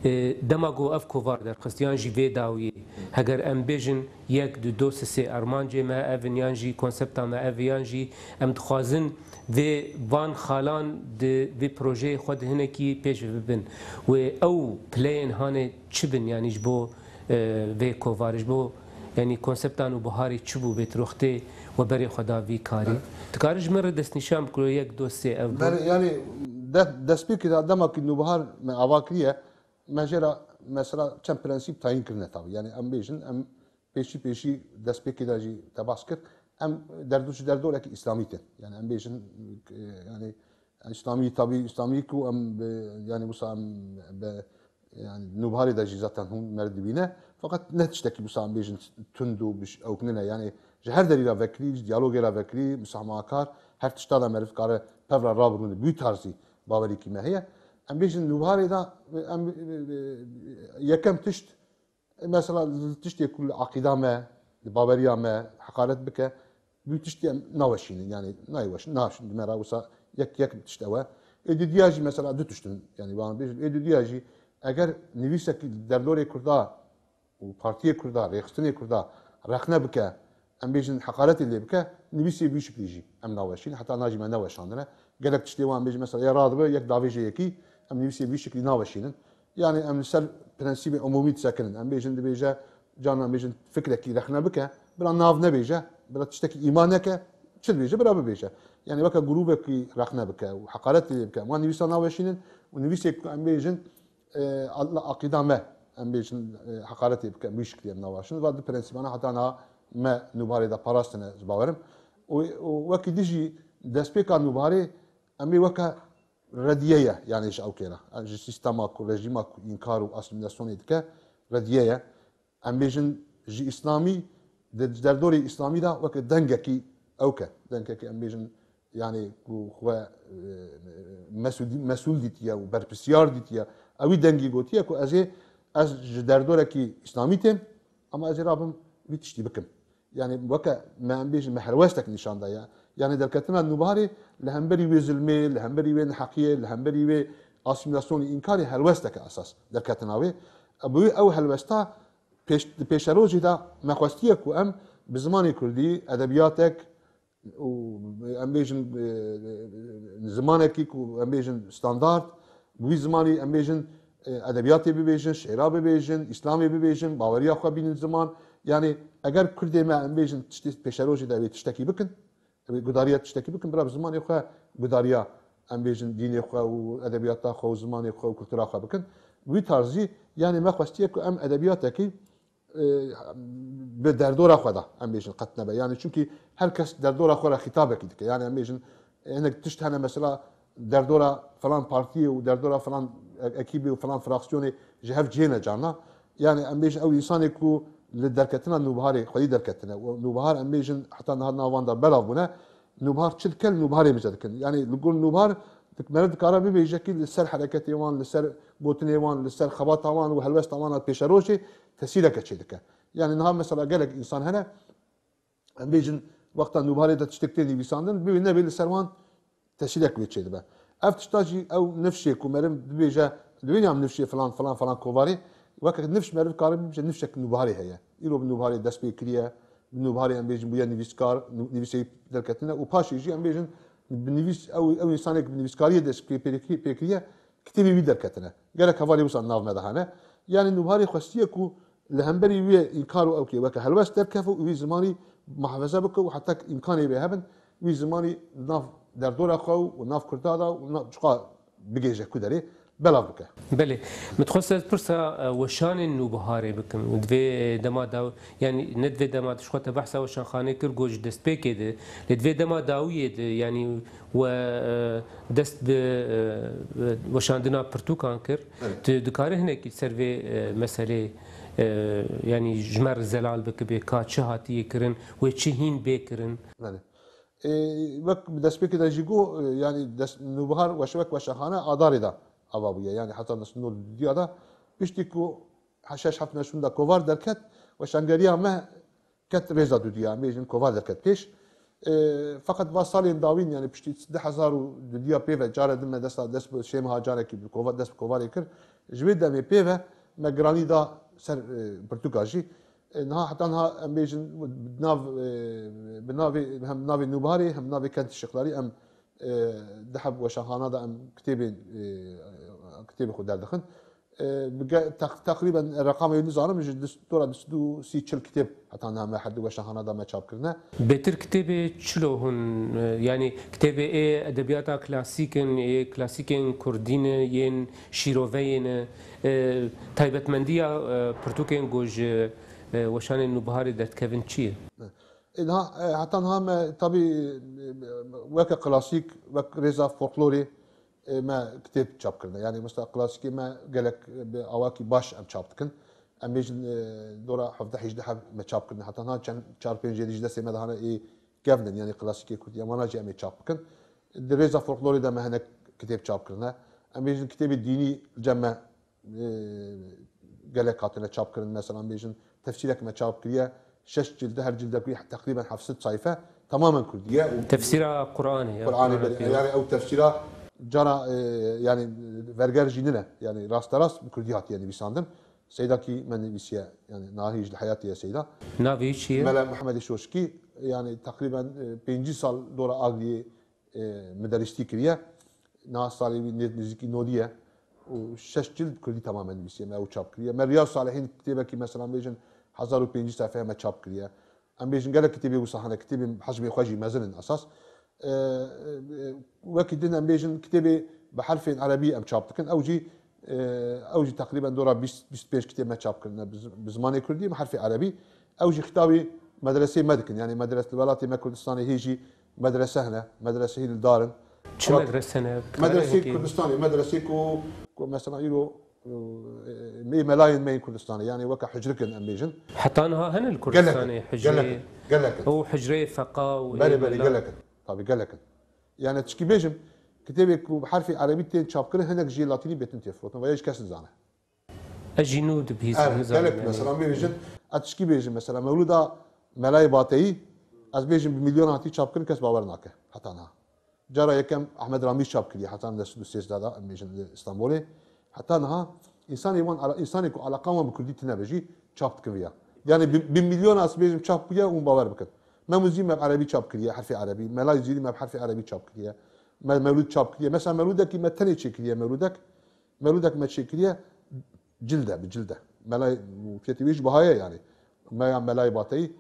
e, dema ku ev kovar derxist, yan jî vê dawiyê, heger em bêjin yek, du, do, sisê armancê me ev in, yan jî konsepta me ev, yan jî em dixwazin vê van xalan di vê projeyê xwe di hinekî pêş ve bibin. Wê ew pileyên hanê çi bin, yanî ji bo, e, vê kovarê, ji bo Yanî konsepta Nûbiharê çi bû bê tu wextê we berê xwe da vî karî? Dikare ji min re destnîşan bikiro yek, do, sê ev bûn? Ber, yani de, destpêkê de dema ki Nûbihar me ava kiriye, me jê re mesela çend prensîp tayîn kirine tabi. Yani em bêjin, em pêşî pêşî destpêkê de jî te behs kir, em derdo ji derdorekî îslamî tên. Yani em bêjin, e, yani îslamî tabi îslamî ku em bi, yani wisa em bi yani Nûbiharê de jî zaten hûn me re dibîne. Feqet ne tiştekî wisa em bêjin tund û biş-, ewk nine. Yani ji her derî re vekirî, ji diyalogê re vekirî, musahmahakar, her tişta de meriv kare pev re rabirûne. Bi wî tarzî bawerîkî me heye. Em bêjin Nûbiharê de em, e, e, yekem tişt, e, mesela tiştê ku li aqîda me, li baweriya me heqaret bike, bi wî tiştî em naweşînin. Yani nayê weş, naş-, di me re wisa yek, yek tişt ew e. Ê dudiya jî mesela du tişt in. Yani wan bêjin. Ê dudiya jî eger nivîsekî li derdorê Kurda û partiyê Kurda, rêxistinê Kurda rexne bike, em bêjin heqaretê lê bike, nivîsê bi wî şiklî jî em naweşînin. Heta na jî me neweşandine. Gelek tiştê wan bêjin mesela ya radibe yek davêjê yekî, em nivîsê bi wî şiklî naweşînin. Yani em li ser prensîbê umûmî disekinin. Em bêjin dibêje, carna em bêjin fikrekî rexne bike, bila nav nebêje, bila tiştekî îma neke, çi dibêje, bila bibêje. Yani weke grûbekî rexne bike û heqaretê lê bike, em wan nivîsa naweşînin û nivîsê ku em bêjin, e, li aqîda me, em bêjin, e, heqaretê bike, em wî şiklî em naweşînin. Va du prensîbana heta niha me Nûbiharê de parastine, ez bawerim. Û, û wekî dijî destpêka Nûbiharê em ê weke rediye ye, yani ji ewkê re. Ji sîstema ku, rejîma ku înkar û asîmîlasyonê dike, rediye ye. Em bêjin ji îslamî, di derdorê îslamî de weke dengekî ewk e. Dengekî em bêjin, yani ku xwe, e, mesûdî-, mesûl dîtiye û berpirsiyar dîtiye. Ewî dengî gotiye ku ez ê, ez ji derdorekî îslamî têm, ama ez ê rabim vî tiştî bikim. Yani weke me em bêjin me helwestek nîşan daye. Yani derketina Nûbiharê li hemberî wê zilmê, li hemberî wê neheqiyê, li hemberî wê asîmîlasyonê, înkarê helwesteke esas derketina wê. Bi wê ew helwesta pêş, di pêşerojê de me xwestiye ku em bi zimanê kurdî edebiyatek û em bêjin, e, zimanekî ku em bêjin standard, bi wî zimanî em bêjin, e, edebiyatê bibêjin, şêra bibêjin, îslamê bibêjin, baweriya xwe bînin ziman. Yani eger kurdê me em bêjin tiştê pêşerojê de wê tiştekî bikin, ew ê gudariya tiştekî bikin, bila bi zimanê xwe gudariya em bêjin dînê xwe û edebiyata xwe û zimanê xwe û kultura xwe bikin. Wî tarzî yani me xwestiye ku em edebiyatekî e, bi derdora xwe de em bêjin qet nebe. Yani çunkî her kes derdora xwe re xîtabekî dike. Yani em bêjin, e, hinek tişt hene mesela derdora falan partiyê û derdora falan e-, ekîbê û falan fraksiyonê ji hev cihê ne carna. Yani em bêjin ew însanê ku li derketina Nûbiharê xwedî derketine. Û Nûbihar em bêjin heta niha nav wan de belav bûne. Nûbihar çi dike li Nûbiharê bize dikin. Yani li gor Nûbihar dik-, meriv dikare bibêje kî li ser hereketê wan, li ser gotinê wan, li ser xebata wan û helwesta wan a pêşerojê tesîreke çêdike. Yani niha mesela gelek însan hene, em bêjin wexta Nûbiharê de tiştek tê nivîsandin, bibê nebê li ser wan tesîrek wê çêdibe. Ev tişta jî ew nifşê ku meriv dibêje, dibêjam nifşê filan, filan, filan kovarê, weke nifş meriv kare bibêje nifşek Nûbiharê heye. Îro bi Nûbiharê dest pê kiriye, bi Nûbiharê em bêjin bûye nivîskar, nû-, nivîsê derketine û paşê jî em bêjin bi nivîs-, ew, ew însanek bi nivîskariyê dest pê, pê, pê kiriye, kitêbê wî derketine. Gelek hevalê wisa nav me de hene. Yanî Nûbiharê xwestiye ku li hemberî wê înkar û ewkê weke helwest derkeve û wî zimanî muhafaza bike û heta îmkanê wê hebin, wî zimanî di nav derdora xwe û nav Kurda de û nav çiqa bigêje ku derê belav bike. Belê. Min dixwest ez pirsa, e, weşanên Nûbiharê bikim. Di vê dema daw-, yanî ne di vê dema tu ji xwe te behsa weşanxanê kir, got ji destpêkê de. Lê di vê dema dawiyê de, yanî we, e, dest bi, e, weşandina pirtûkan kir. Evet. Tu dikarî hinekî ser vê, e, meselê, e, yanî ji me re zelal bike bê ka çi hatiye kirin, wê çi hîn bê kirin? Belê. Ê, wek bi destpêkê de jî got, e, yanî dest, Nûbihar weş-, wek weşanxane Adarê de ava bûye. Yanî heta nod û dudiya de piştî ku he-, şeş heft meşûn de kovar derket, weşangeriya me ket rêza dudiya, em bêjin kovar derket pêş. E, feqet va salên dawîn, yanî piştî du hezar û dudiya pê ve care din me desta, dest bi şêmiha carekî bi kovar, dest bi kovarê kir. Ji wê demê pê ve me giranî da ser, e, pirtûka jî. E, niha heta niha em bêjin bi nav, e, bi navê, hem navê Nûbiharê hem navê Kentî Şixlarî em, e, di heb weşanxana de em kitêbên, e, kitêbê xwe derdixin. E, bi ge-, teq-, teqrîben reqamê wî nizanim, ji du-, dora du sed û sî çil kitêb heta niha me her du weşanxana de me çap kirine. Bêtir kitêbê çilo hûn, e, yanî kitêbê ê edebiyata klasîk in, ê klasîkên kurdî ne, yên şîroveyê ne, e, taybetmendiya, e, pirtûkên ku ji, e, weşanên Nûbiharê derdikevin çi ye? E, niha, e, heta niha me tabî, e, weke klasîk, wek rêza folklorê, e, me kitêb çap kirine. Yanî mesela klasîkê me gelek bi awakî baş em çap dikin. Em bêjin, e, dora hevdeh hejdeha me çap kirine. Heta niha çend çar pênc jê dî ji destê me de hane ê kevn in, yanî klasîkê kurdî. Em wana jî em ê çap bikin. Di rêza folklorê de me hinek kitêb çap kirine. Em bêjin kitêbê dînî li cem me e, gelek hatine çap kirin. Mesela, em bêjin, tefsîrek me çap kiriye, şeş cilde, her cildek wî teqrîben heft sed sayfe, tamamen kurdî ye. Û Tefsîra Qur'anê, ya Qur'anê Qur'ana be-, pîroz. Yani ew tefsîra cara, e, yani verger jî nine. Yani rasterast bi kurdî hatiye nivîsandin. Seyda kî me nivîsiye, yani nahî ji li heyatê ye Seyda. Navê wî çi ye? Mela Mehmedê Şoşkî, yani teqrîben, e, pêncî sal dora Agiriyê, e, mideristî kiriye. Niha salê wî nê-, nêzîkî nodî ye û şeş cild bi kurdî temamen nivîsiye, me ew çap kiriye. Me Riyaz Salihîn kitêbekî, mesela, em bêjin hezar û pêncî sefeye me çap kiriye. Em bêjin gelek kitêbê wisa hene, kitêbên hecmê xwe jî mezin in esas. E, e, wekî din em bêjin kitêbê bi herfên erebî em çap dikin. Ew jî, e, ew jî teqrîben dora bîst, bîst pênc kitêb me çap kirine bi z-, bi zimanê kurdî, bi herfê erebî. Ew jî xîtabî medreseyê me dikin. Yanî medres-, li welatê me Kurdistanê hê jî medrese hene, medresehî li dar in. Çi Welat-, medrese ne? Medreseyê Kurdistanê, medreseyê ku, ku mesela îro, e, me-, melayên me yên Kurdistanê, yanî weke hicrik in em bêjin. Heta niha hene li Gelek in, Kurdistanê gelek hicreyê? In, gelek in. Ew hicreyê feqa û Belê, ê belê, mela. Gelek in. Tabî gelek in. Yani tişkî bêjim, kitêbê ku bi herfê erebî tên çapkirin, hinek jê latînî bêtin tê firotin, veya ji kes nizane. Ez jî nû dibihîzim, Ev, nizanim gelek yani. Mesela, em bêjin, ez tişkî bêjim, mesela, Mewlûda Melayê Bateyî, ez bêjim bi milyon hatî çapkirin, kes bawer nake, heta niha. Cara yekem Ahmed Ramî çap kiriye, heta neh sed û sêzdeh de, em bêjin li Stenbolê. Heta niha, insanê wan, ala-, insanê ku alaqa wan bi kurdî tine be jî, çap dikin viya. Yani bi, bi milyon ez bêjim çap bûye, hûn bawer bikin. Mem û Zî me bi erebî çap kiriye, herfê erebî. Melay Zîrî me bi herfê erebî çap kiriye. Me Mewlûd çap kiriye. Mesela Mewlûdekî me tenê çêkiriye, Mewlûdek. Mewlûdek me çêkiriye, cilde, bi cilde. Melay, fiyetê wê jî biha ye yani. Me ya Melayê Bateyî.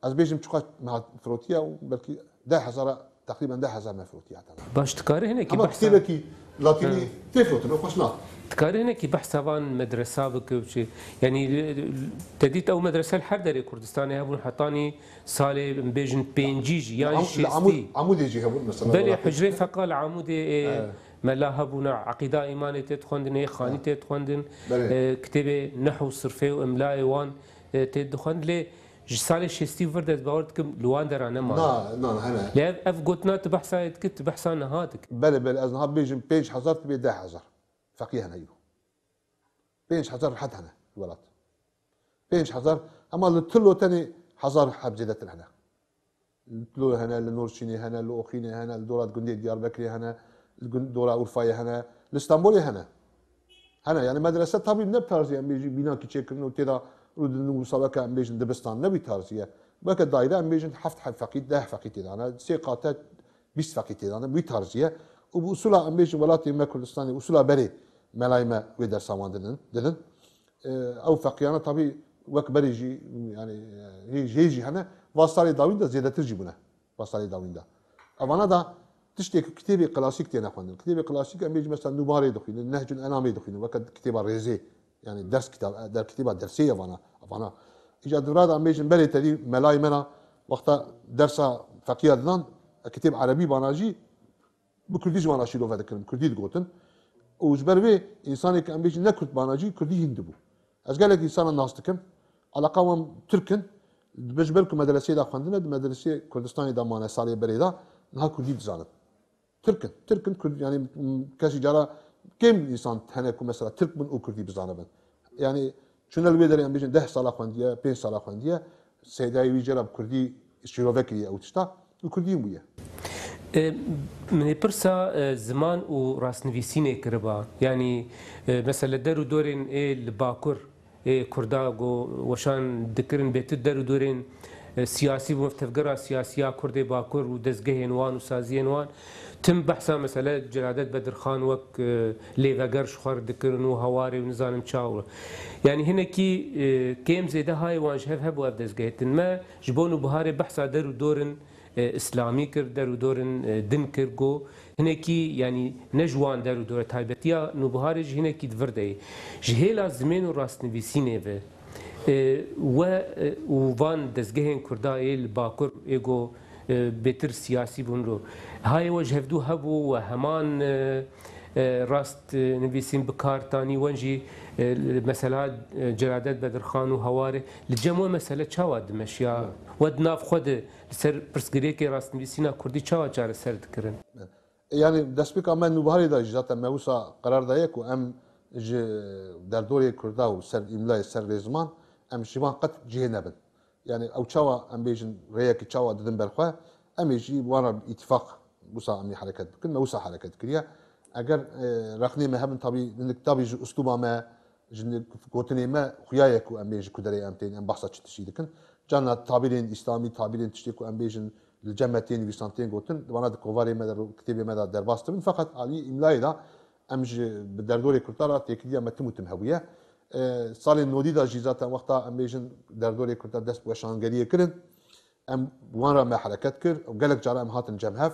Ez bêjim çiqas me hat firotiye û belkî deh hezara, teqrîben deh hezar me firotiye heta niha. Baş, dikarî hinekî Ama behsa kitêbekî latînî Hı. tê firotin, o xweş na. Dikarî hinekî behsa van medresa bike û çi? Yanî, te dît ew medrese li her derê Kurdistanê hebûn, hetanî salê, em bêjin, pêncî jî, yan Li Am-, li Amûd-, şêstî. Amûdê jî hebûn mesela, Belê, welatê. Hicrê feqa li Amûdê, ê, Evet. mela hebûna, eqîda îmanê tê dixwendin, ê xanî Evet. tê dixwendin, Belê. ê, kitêbê nehw û sirfê û imlayê wan, ê, tê dixwend. Lê ji salê şêstî û vir de ez bawer dikim li wan dera nemane. Na, na, hene. Lê ev, ev gotina tu behsa yê dikî, tu behsa niha dikî. Belê, belê, ez niha bêjim pênc hezar, tu bê deh hezar. Feqî hene îro. Pênc hezar rehet hene li welat. Pênc hezar, ema li Tilo tenê hezar heb zêdetir hene. Li Tilo hene, li Norçînê hene, li Oxînê hene, li dora gundê Diyarbekirê hene, li gund-, dora Urfayê hene, li Stenbolê hene. Hene, yani medrese tabî ne bi tarzî em bêjî bînakî çêkirin û tê de rûdinin wisa weke em bêjin dibistan, ne wî tarzî ye. Weke daîre em bêjin heft heb feqî, deh feqî tê de hene, sê qate bîst feqî tê de hene, wî tarzî ye. Û bi usula em bêjin welatê me Kurdistanê, usula berê melayê me wê dersa wan didin, didin. E, ew feqiyana tabî wek berê jî, yani, e, hê-, jê jî hene, va salê dawîn de zêdetir jî bûne. Va salê dawîn de. Evana da tiştê ku kitêbê klasîk têne xwendin. Kitêbê klasîk em bêjin mesela Nûbarê dixwînin, Nehcul Enamê dixwînin, weke kitêba rêzê, yani ders kitab, der kitêba dersê ye vana, vana. Îca di vira de em bêjin berê tedî melayê me na wexta dersa feqiya didan, kitêb erebî bana jî, bi kurdî ji wan re şîrove dikirin, bi kurdî digotin. Û ji ber vê, însanê ke em bêjin ne kurd bana jî, kurdî hîn dibû. Ez gelek însana nas dikim, eleqa wan tirk in, ji ber ku medreseyê de xwendine, di medreseyê Kurdistanê de mane salê berê de, niha kurdî dizanin. Tirk in, tirk in, kurd, yanî, m, kesî cara kêm însan hene ku mesela tirk bin û kurdî bizanibin. Yanî, çûne li wê derê em bêjin deh sala xwendiye, pênc sala xwendiye, seydayê wî jê re bi kurdî şîrove kiriye ew tişta, bi kurdî bûye. E, min ê pirsa, e, ziman û rastnivîsînê kiriba. Yanî, e, mesela der û dorên ê li Bakur, ê Kurda ku weşan dikirin bêtir der û dorên, siyasî bûn, tevgera siyasî ya Kurdê Bakur û dezgehên wan û saziyên wan, tim behsa mesele Celadet Bedirxan wek, e, lêveger ji xwe re dikirin û Hawarê û nizanim çawa. Yanî hinekî, e, kêm zêde hayê wan ji hev hebû ev dezgehê din. Me ji bo Nûbiharê behsa der û dorin, e, îslamî kir, der û dorin, e, din kir, got, hinekî, yanî ne ji wan der û dor e, taybetiya Nûbiharê jî hinekî di vir de ye. Ji hêla zimên û rastnivîsînê ve, e, we, e, û van dezgehên Kurda ê li Bakur ê ku, e, bêtir siyasî bûn ro. Hayê we ji hevdû hebû, we heman, e, e, rast, e, nivîsîn bi kar tanî, wen jî, e, mesela, e, Celadet Bedirxan û Hawarê. Li cem we mesele çawa dimeşiya? We di nav xwe de li ser pirsgirêkê rastnivîsîna Kurdî çawa çareser dikirin? Yanî destpêka me Nûbiharê de jî zaten me wisa qerar daye ku em ji derdorê Kurda û ser îmlayê ser rêziman em ji wan qet cihê nebin. Yanî ew çawa em bêjin rêyekî çawa didin ber xwe, em ê jî wan re bi îtîfaq wisa em ê hereket bikin, me wisa hereket kiriye. Eger, e, rexnê me hebin tabî, hindik tabî ji uslûba me, ji gotinê me xuya ye ku em bêjin ku derê em tên, em behsa çi tiştî dikin. Carna tabîrên îslamî, tabîrên tiştê ku em bêjin li cem me tên nivîsan tên gotin, di vana di kovarê me de, ro-, kitêbê me de derbas dibin. Feqet alî îmlayê de em ji bi derdorê Kurda re têkiliya me tim û tim hebûye. E, salên nodî de jî zaten wexta em bêjin derdorê Kurda dest bi weşangeriyê kirin. Em wan re me hereket kir û gelek cara em hatin cem hev.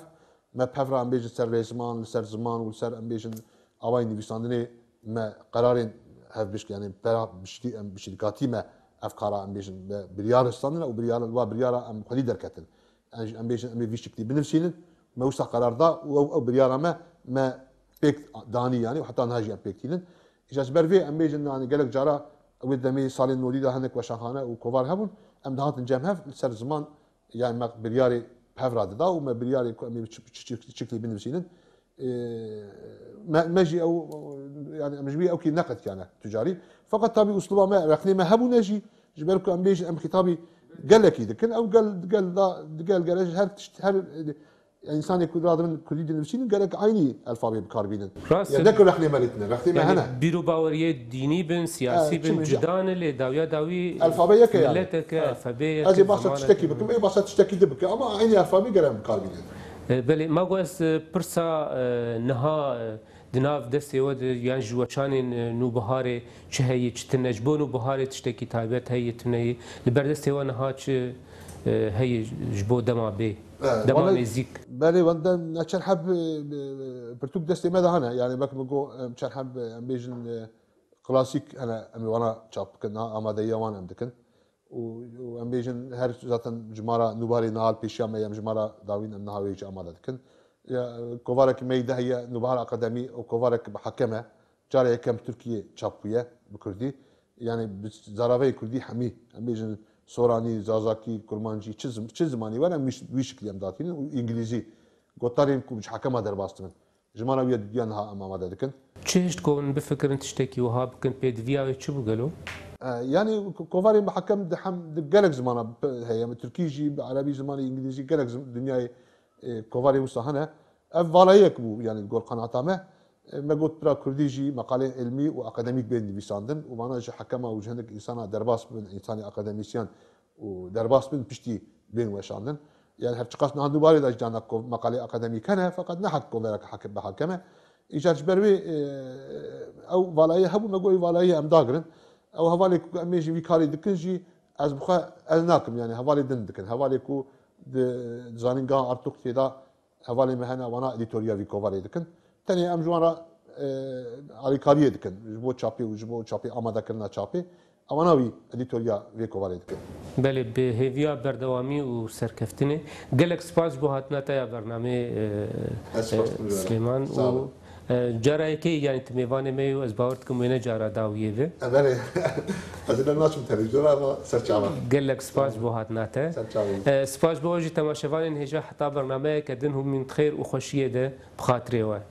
Me pev re em bêjin ser rêziman, li ser ziman û li ser em bêjin awayên nivîsandinê me qerarên hevbişk-, yanî pera bişirî-, em bişirîkatî me ev kara em bêjin me biryar standine û biryar, wa biryara em xwedî derketin. Em, em bêjin em ê vî şiklî binivîsînin, me wisa qerar da û ew, ew biryara me, me pêk danî yanî û heta niha jî em pêk tînin. Îca ji ber vê em bêjin, yanî gelek cara wê demê salên nodî de hinek weşanxane û kovar hebûn, em dihatin cem hev li ser ziman, yanî me biryarê pev re dida û me biryarê ku em ê çi, çi, çi, çiklî binivîsînin. Ê, me, me jî ew, yanî em ji wî ewkî neqetiyane tu carî. Feqet tabî uslûba me, rexnê me hebûne jî, ji ber ku em bêjin em xîtabî gelekî dikin, ew gel, gel da, gel gere ji her tişt, her, e, însanê ku radibin Kurdî dinivîsînin, gerek eynî elfabê bi kar bînin. Rast e. Ya ne ku rexnê me lê tune, rexnê me hene. Bîr û baweriyê dînî bin, siyasî bin, cuda ne, lê dawiya dawî elfabe yek e yanî. Mileteke, elfabe yek e, zimanek e. Ez ê behsa tiştekî bikim, ê behsa tiştekî din bike, ama eynî elfabê gerek em bi kar bînin. E, belê, ma got ez, e, pirsa, e, niha, e, di nav destê we de yan ji weçanên, e, Nûbiharê çi heye, çi tune? Ji bo Nûbiharê tiştekî taybet heye, tune ye? Li ber destê we niha çi, e, heye ji bo dema bê, dema nêzîk? Belê, wende neçer heb, e, e, pirtûk destê me de hene. Yanî wek min got, em çer heb, e, em bêjin, e, klasîk hene, em ê wana çap bikin, niha amadeyiya wan em dikin. Û, û em bêjin her zaten ji me re Nûbiharê niha li pêşiya me ye, em ji me re dawîn em niha wê jî amade dikin. Ya, kovarekî me yî de heye, Nûbihar Akademî, û kovarek bi hekem e. Cara yekem Tirkiyê çap bûye bi Kurdî. Yanî bi zaraveyê Kurdî hemî, em bêjin Soranî, Zazakî, Kurmancî, çi zim-, çi zimanî were, em wî ş-, wî şiklî em datînin û Îngilîzî. Gotarên ku ji hekema derbas dibin. Ji me re wî ya duduya niha em amade dikin. Çi hişt ku hûn bifikirin tiştekî wiha bikin, pêdiviya wê çi bû gelo? E, yanî ko-, kovarên bi hekem di hem, di gelek zimana bi-, heye, bi tirkî jî, bi erebî zimanê, îngilîzî, gelek zim-, dinyayê, e, kovarên wisa hene. Ev valayiyek bû, yanî di gor qenaata me. E, me got pira kurdî jî meqaleyên ilmî û akademîk bên nivîsandin û vana ji hekema û ji hinek însana derbas bibin, însanê akademîsyen û derbas bin piştî bên weşandin. Yanî her çiqas niha Nûbiharê de jî carna ko-, meqalê akademîk hene, feqet ne hek koverek hek-, bi hekem e. Îcar ji ber wê, e, ew valayî hebû, me got, ê valayî em dagirin. Ew hevalê ku em ê jî vî karî dikin jî ez bi xwe ez nakim, yanî hevalê din dikin. Hevalê ku di, di zanîngeha Artuk tê de hevalên me hene, wana edîtoriya vî kovarê dikin. Tenê em ji wan re, e, alîkariyê dikin. Ji bo çapê û ji bo çapê, amadekirina çapê. Ewana wî edîtoriya vê kovarê dikin. Belê, bi hêviya berdewamî û serkeftinê. Gelek spas ji bo hatina te ya bernameyê, e, Ez spas e, dikim Silêman. Sağ û, olun. E, cara yekê, yanî tu mêvanê me yî û ez bawer dikim wê ne cara dawiyê be. E, belê. Ez ê naçim televizyona, ama ser çava. Gelek spas ji bo hatina te. Ser çava. E, spas ji bo we jî temaşevanên hêja, heta bernameyeke din hûn bimînin di xêr û xweşiyê de bi xatirê we.